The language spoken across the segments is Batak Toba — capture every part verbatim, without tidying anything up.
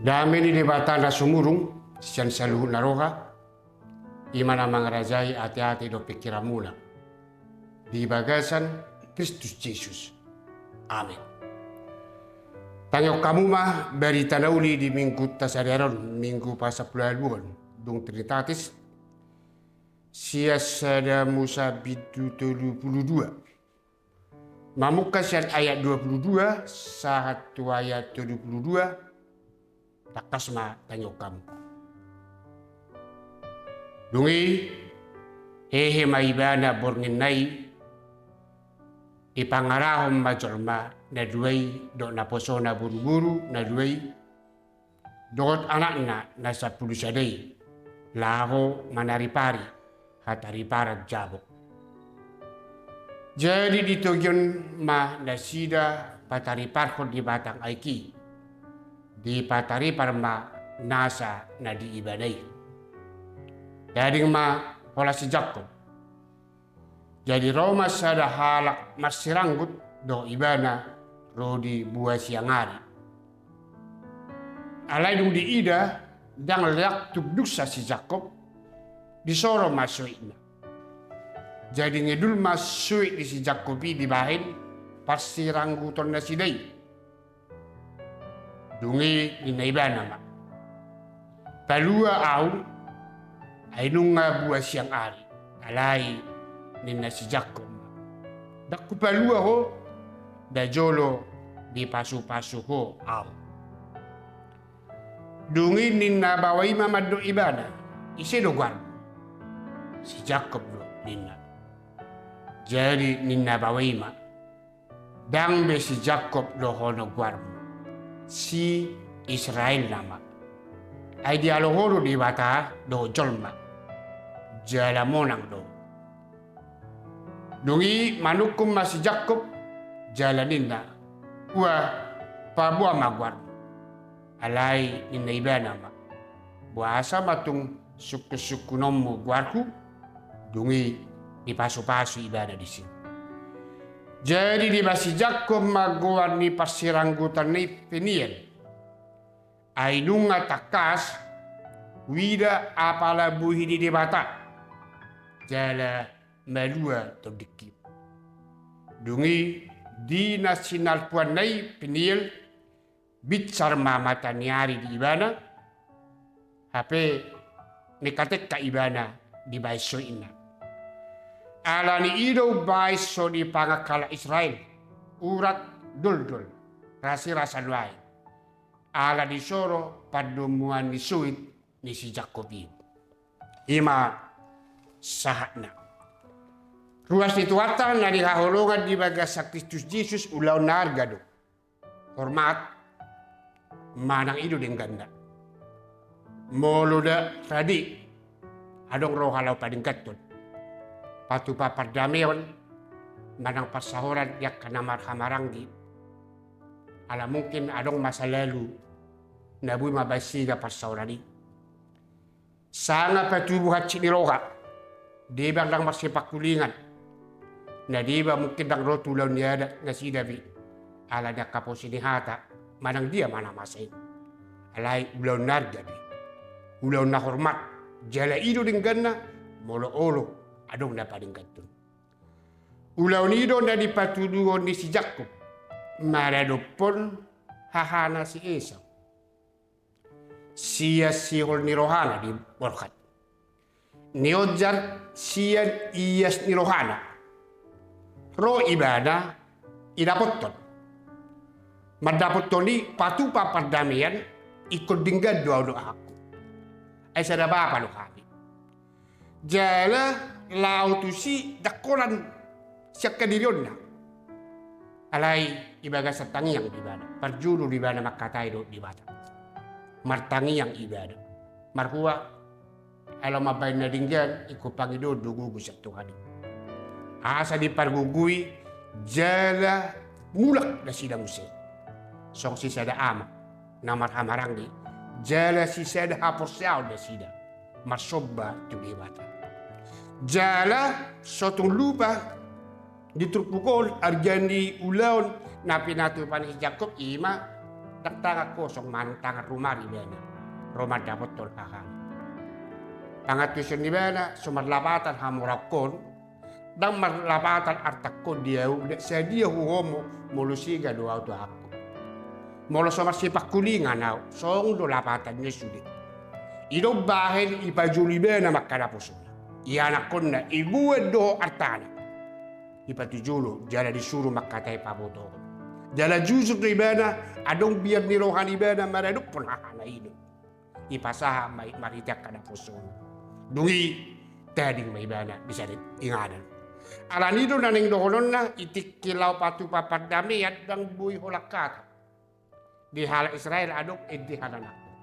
Dame ni Debata na sumurung sian saluhut na roha, i ma na mangarajai ateate dohot pingkiranmuna di bagasan Kristus Jesus. Amen. Tangihon hamu ma barita na uli di Minggunta sadari on, Minggu pasampuluualuhon, dung Trinitatis, sian Sada Musa bindu tolu pulu dua. Mamungka sian ayat dua pulu dua sahat tu ayat tolu pulu dua, tangkas ma tangihon hamu. Dung i, hehe ma ibana borngin na i, dipangarahon ma jolma na dua i dohot naposona boruboru na dua i, dohot anakna na sampulu sada i, laho manaripari hatariparan Jabok. Jadi ditogion ma nasida patariparhon di batang aek i, dipataripar ma nasa na di ibana i. Tading ma holan si Jakkob. Jadi ro ma sada halak marsiranggut dohot ibana ro di buhasiang ari. Alai dung diida, ndang leak tunduksa si Jakkob, disoro ma suitna. Jadi ngedul ma suit ni si Jakkob i dibahen parsiranggutonnasida i. Dung i ninna ibana ma, "Palua ahu, ai nunga buhasiang ari." Alai ninna si Jakkob ma, "Ndang hupalua ho, najolo dipasupasu ho ahu." Dung i ninna baoa i ma mandok ibana, "Ise do goarmu?" "Si Jakkob do," ninna. Jadi ninna baoa i ma, "Ndang be si Jakkob do hono goarmu, si Israel nama. Ai dialo ho do Debata dohot jolma, jala monang do." Dung i manungkun ma si Jakkob, jala ninna, "Ua, paboa ma goarmu." Alai ninna ibana ma, "Boasa ma tung sungkunsungkunonmu goarhu?" Dung i dipasupasu ibana disi. Jadi dibahen si Jakkob ma goar ni parsiranggutanna i Peniel. Ai nunga tangkas huida apala bohi ni Debata, jala malua tondingki. Dung i di na sinalpuanna i Peniel, binsar ma mata ni ari di ibana, hape mengkatengka ibana dibahen suitna. Ala ni i do umbahen so dipangan halak Israel urat doldol, rasirasa nuaeng, ala disoro pandomuan ni suit ni si Jakkob i. I ma sahatna. Ruas ni Tuhanta na hinaholongan di bagasan Kristus Jesus, ulaon na arga do. Hormat manang i do dengganna. Molo da rade adong roha laho padengganhon, patupa pardameon manang parsahoran di angka na marhahamaranggi. Ala mungkin adong masa lalu na boi mambahen sian parsahoran i. Sanga patubu hansit ni roha, deba ndang marsipangkulingan, na deba mungkin ndang ro tu ulaon ni adat nasida be, ala ni angka posi ni hata manang dia ma na masa i. Alai ulaon na arga do i, ulaon na hormat, jala i do dengganna molo olo adong na padengganhon. Ulaon i do na dipatuduhon ni si Jakkob maradophon hahana si Esau. Sian sihol ni rohana diborhat, nionjar sian ias ni rohana, ro ibana idapothon. Mandapothon i patupa pardamean, ingkon denggan do ahu dohot anakku. Ai sada bapa do hami. Jala laho tusi ndang holan sian hadirionna. Alai di bagasan tangiang do ibana, parjolo do ibana mangkatai dohot Debata. Martangiang ibana. Marhua, ai laho mambahen na denggan, ingkon pangidoon do gogo sian Tuhan i. Asa dipargogoi jala mulak nasida muse. Songon sisada ama na marhahamaranggi, jala sisada haporseaon nasida marsomba tu Debata. Jala so tung lupa di turpuk on arga ni ulaon na pinatupa ni si Jakkob, i ma Ndang tangan kosong manang tangan rumar ibana ro mandapothon hahana. Pangantusion ni ibana so marlapatan hamoraonhon, ndang marlapatan artangkon di ahu, ndang sadia huhomo molo sega do ahu tu angka. Molo so marsipangkulingan ahu, songon do lapatanna sude. I do umbahen ipajolo ibana ma angka naposona, ianakhonna, iboan dohot artana. Ipatujolo jala disuru mangkatai pabotohon. Jala jujur do ibana, adong biar ni roha ni ibana maradophon hahana i do. Ipasahat ma i marhite angka naposona. Dung i tading ma ibana di sada inganan. Alani i do na naeng dohononna, i tingki laho patupa pardamean ndang boi holan hata. Di halak Israel adong ende halak nangkok.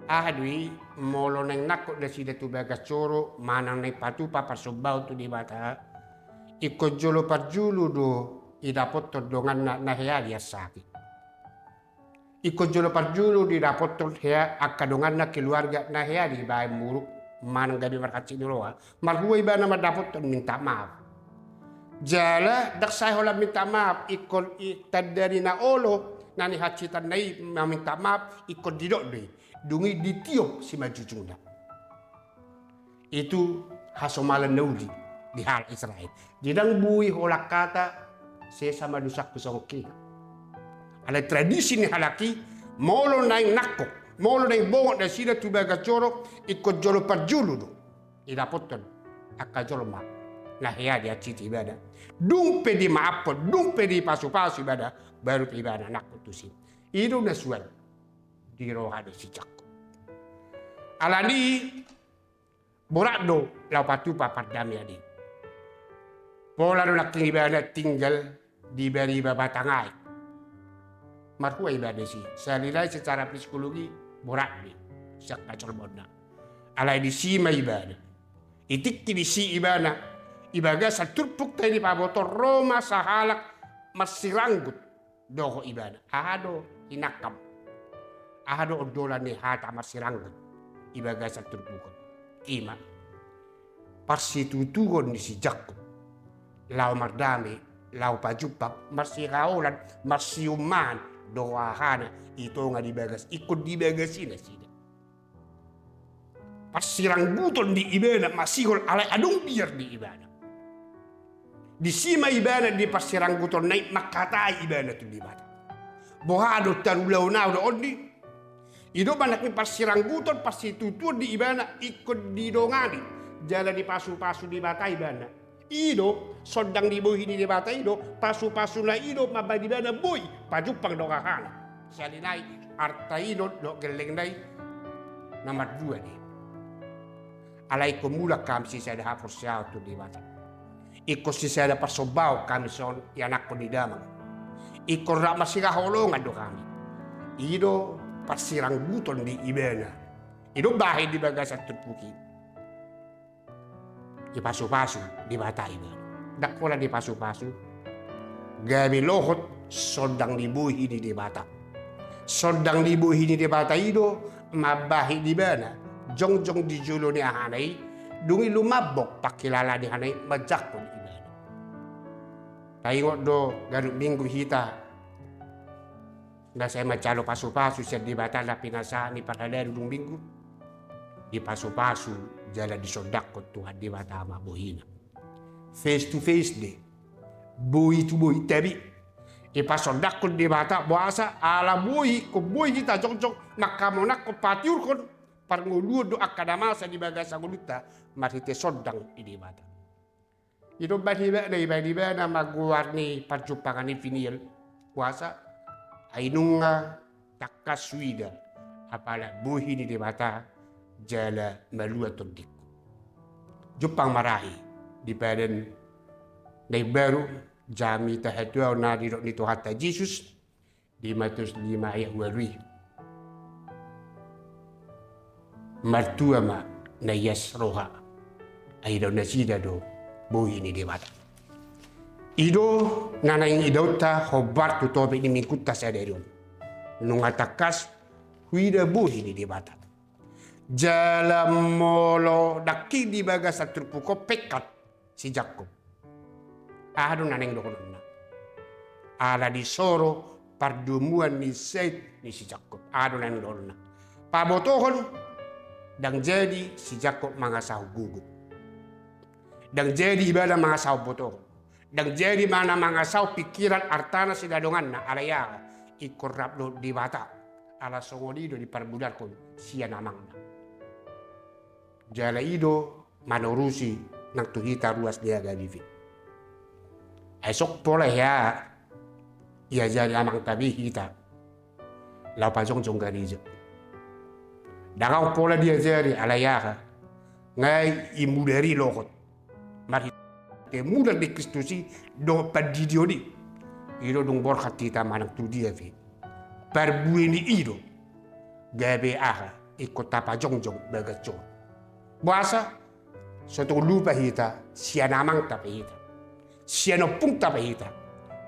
Aha do i, molo naeng nangkok nasida tu bagas joro manang naeng patupa parsombaon tu Debata, ingkon jolo parjolo do idapothon donganna na hea diansaki. Ingkon jolo parjolo do idapothon hea angka donganna, keluarga na hea dibaen muruk manang gabe marhansit ni roha. Marhua ibana mandapothon minta maaf. Jala ndang sae holan minta maaf, ingkon i tanda ni na olo na nihansitanna i maminta maaf, ingkon didok do i. Dung i ditiop simanjujungna. Itu hasomalan na uli di halak Israel. Jadi ndang boi holan hata, sesa ma dosangku songon hea. Alai tradisi ni halak i, molo naeng nangkok, molo naeng bongot nasida tu bagas joro, ingkon jolo parjolo do idapothon angka jolma na hea dihansiti ibana. Dung pe dimaaphon, dung pe dipasupasu ibana, baru pe ibana nangkok tusi. I do na suan di roha ni si Jakkob. Alani i, borat do laho patupa pardamean i. Pola do nangkin ibana tinggal di bariba batang aek. Marhua ibana disi? Sahali nai secara psikologi borat do i sian hasolmonna. Alai disi ma ibana. I tingki disi ibana, i bagasan turpukta i dipabotohon ro ma sahalak marsiranggut dohot ibana. Aha do hinangkam? Aha do ondolan ni hata marsiranggut i bagasan turpuk on? I ma parsitutuhon ni si Jakkob laho mardame, laho pajumpang, marsihaolan, marsiummahan dohot hahana i tonga di bagas, ingkon di bagas i nasida. Parsirangguton di ibana masihol, alai adong biar di ibana. Disi ma ibana di parsiranggutonna i mangkatai ibana tu Debata. Boha do tarulahon ahu do on di? I do manang parsirangguton, parsitutuon di ibana ingkon didongani jala dipasupasu Debata ibana. I do sondang ni bohi ni Debata i do, pasupasuna i do mambahen ibana boi pajumpang dohot hahana. Sahali nai arta i do dohot gellengna i na mardua do i. Alai ingkon mulak hami sisada haporseaon tu Debata. Ingkon sisada parsombaon hami songon ianakhon ni damang. Ingkon rap marsihaholongan do hami. I do parsirangguton di ibana. I do bahen di bagasan turpuk i. Dipasupasu Debata ibana. Ndang holan dipasupasu, gabe lohot sondang ni bohi ni Debata. Sondang ni bohi ni Debata i do mambahen ibana jongjong di jolo ni hahana i, dung i lumambok pangkilalaan ni hahana i manjangkon ibana. Taingot do ganup Minggu hita na sai manjalo pasupasu sian Debata na pinasahat ni parhalado dung Minggu. Dipasupasu jala disondangkon Tuhan Debata ma bohina. Face to face do i, boi tu boi, tabi dipasondangkon Debata boasa ala boi, ingkon boi hita jongjong manghamonanghon, patiurhon parngoluon dohot angka na masa di bagasan ngolunta marhite sondang ni Debata. I do umbahen ibana, ibana, ibana ma goar ni parjumpangan i Peniel. Boasa? Ai nunga tangkas huida apala bohi ni Debata jala malua tondingku. Jumpang ma hita di Padan na Imbaru, jamita hatuaon na nidok ni Tuhanta Jesus di Mateus lima ayat ualu i. Martua ma na ias roha, ai idaon nasida do bohi ni Debata. I do na naeng idaonta hombar tu topik ni Minggunta sadari on. Nunga tangkas huida bohi ni Debata. Jala molo nangkin di bagasan turpuk on pengkat si Jakkob. Aha do na naeng dohononna? Ala disoro pardomuan ni sahit ni si Jakkob. Aha do na nidokna? Pabotohon, ndang jadi si Jakkob mangasahon gogo. Ndang jadi ibana mangasahon botohon. Ndang jadi ibana mangasahon pingkiran, artana, sian donganna, alai aha? Ingkon rap dohot Debata. Ala songon i do diparmudarhon sian amangna. Jala i do manorusi nang tu hita ruas ni H K B P. Ai so pola hea diajari amangta be hita laho pajongjong gareja. Ndang adong pola diajari, alai aha? Nga i mudar i logot. Marhite mudar ni Kristus i dohot pandidion i, i do dung borhat hita manang tu dia pe. Parbue ni i do gabe aha? Ingkon tapajongjong bagas on. Boasa? So tung lupa hita sian amangta pe hita, sian ompungta pe hita,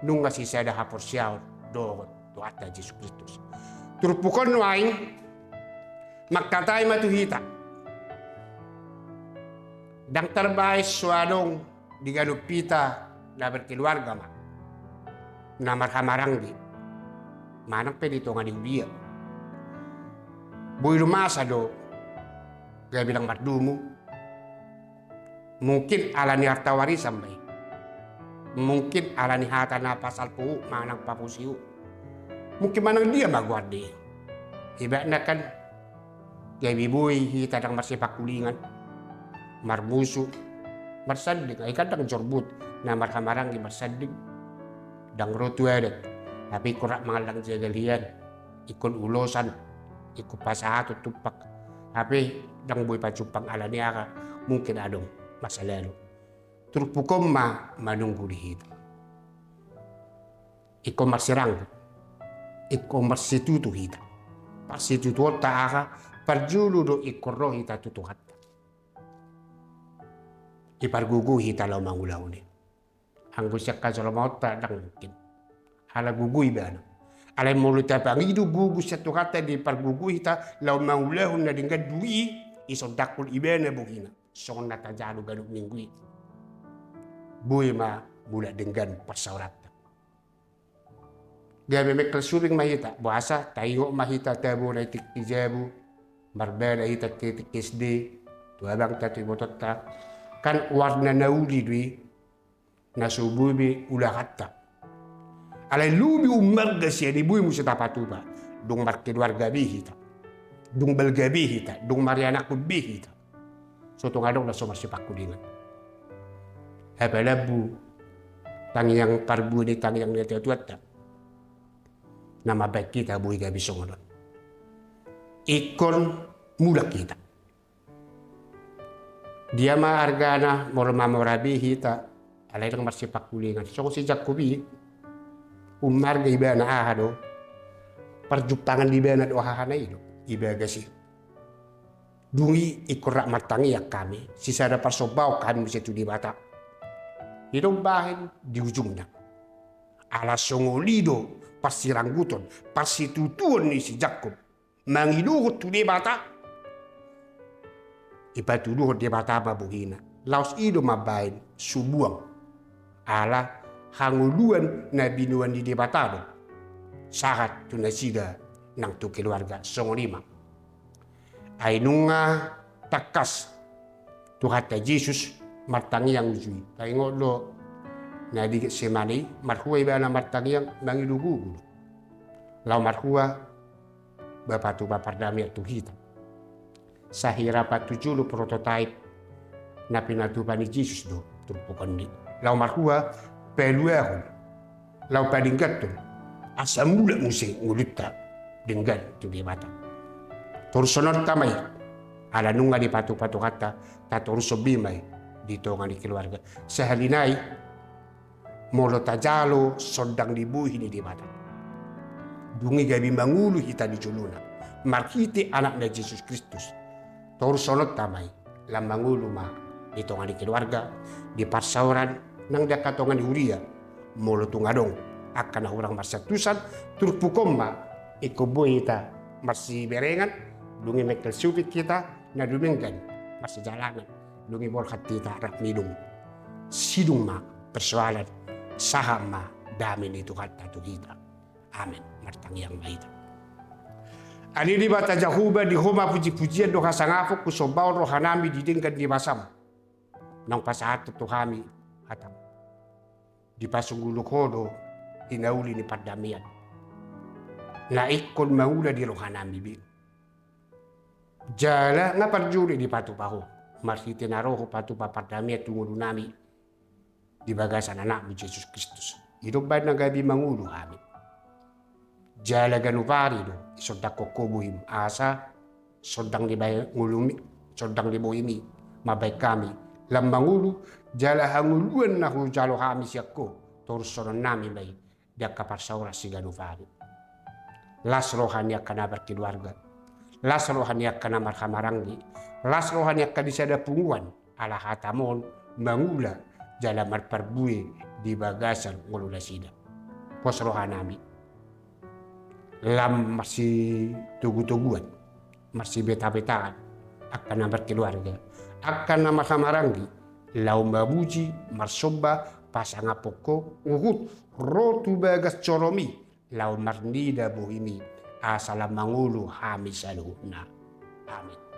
nunga sisada haporseaon dohot Tuhanta Jesus Kristus. Turpuk on nuaeng mangkatai ma tu hita. Ndang tarbaen so adong di ganup hita na berkeluarga ma, na marhahamaranggi, manang pe di tonga ni huria. Boi do masa do gabe ndang mardomu. Mungkin ala ni harta warisan ma i. Mungkin ala ni hata na pasalpuhon manang papusion. Mungkin manang dia ma goarna i. Ibaratna kan gabe boi hita ndang marsipangkulingan, marmusu, marsanding. Ai kan ndang jorbut na marhahamaranggi marsanding. Ndang ro tu adat, hape ingkon rap mangallang jagal hian, ingkon ulosan, ingkon pasahaton tumpak. Hape ndang boi pajumpang ala ni aha? Mungkin adong masa lalu. Turpuk on ma manunggu di hita. Ingkon marsiranggut, ingkon marsitutu hita. Parsitutuonta aha? Parjolo do ingkon ro hita tu Tuhanta. Dipargogoi hita laho mangulahon i. Anggo sian hajolmaonta ndang mungkin. Ala gogo ibana. Alai molo tapangido gogo sian Tuhanta, dipargogoi hita laho mangulahon na denggan, dung i disondangkon ibana bohina. Songon na tajalo ganup minggu i. Boi ma mulak denggan parsaoranta. Gabe mengkel suping ma hita, boasa taingot ma hita tabo na di tingki jabu, marbana hita di tingki S D, tu abangta, tu ibotonta. Kan warna na uli do i, na so boi be ulahanta. Alai lobi ummarga sian i boi muse tapatupa, dung markeluarga be hita, dung balga be hita, dung marianakhon be hita. So tung adong na so marsipangkulingan. Hape lambu tangiang, parbue ni tangiang ni natuatuanta, na mambahen hita boi gabe songon on. Ingkon mulak hita. Dia ma argana molo mamora be hita, alai ndang marsipangkulingan? Songon si Jakkob i, ummarga ibana aha do? Parjumpangan ni ibana do hahana i do, ibagas i. Dung i ingkon rap martangiang hami, sisada parsombaon hami muse tu Debata. I do umbahen di ujungna. Ala songon i do parsirangguton, parsitutuon ni si Jakkob mangidohon tu Debata. Dipatuduhon Debata ma bohina. Laos i do mambahen subuang. Ala hangoluan na binoan ni Debata do sahat tu nasida nang tu keluarga. Songon i ma. Ai nunga tangkas Tuhanta Jesus martangiang uju i. Taingot do na di Getsemane i, marhua ibana martangiang mangido gogo do. Laho marhua, Bapa, tupa pardamaian tu hita. Sahira patujolo prototipe na pinatupa ni Jesus do turpuk on i. Laho marhua paluahon, laho padengganhon, asa mulak muse ngolunta denggan tu Debata. Torushononta ma i, ala nunga dipatupa Tuhanta, tatorushon be ma i di tonga ni keluarga. Sahali nai, molo tajalo sondang ni bohi ni Debata, dung i gabe mangolu hita di jolona marhite Anakna Jesus Kristus, torushononta ma i, lam mangolu ma di tonga ni keluarga, di parsaoran, nang di angka tonga ni huria. Molo tung adong angka na hurang marsantusan, turpuk on ma ingkon boi hita marsiberengan, dung i mengkel suping hita, na dumenggan marsijalangan, dung i borhat hita rap minum. Sidung ma persoalan, sahat ma dame ni Tuhanta tu hita. Amen. Martangiang ma hita. Ale Debata Jahowa, di Ho ma pujipujian dohot hasangapon husombahon rohanami di denggan ni basam naung pasahathon tu hami hataM. Dipasungkun Ho do hinauli ni pardamaian na ingkon mangula di rohanami be. Jala nga parjolo dipatupa Ho marhite na ro Ho patupa pardamaian tu ngolunami di bagasan AnakMu Jesus Kristus. I do umbahen na gabe mangolu hami. Jala ganup ari do disondangkon Ho bohiM, asa sondang ni bahen ngolumi, sondang ni bohiMi mambahen hami lam mangolu, jala hangoluan na hujalo hami sian Ho torus songon nami ma i di angka parsaoran siganup ari. Las roha ni angka na markeluarga, las roha ni angka na marhahamaranggi, las roha ni angka di sada punguan, ala hataM on mangula jala marparbue di bagasan ngolu nasida. Pos rohanami lam marsitogutoguan, marsibetabetaan angka na markeluarga, angka na marhahamaranggi, laho mamuji, marsomba, pasangaphon Ho, huhut ro tu bagas joroMi laho marnida bohiMi, asa lam mangolu hami saluhutna. Amen.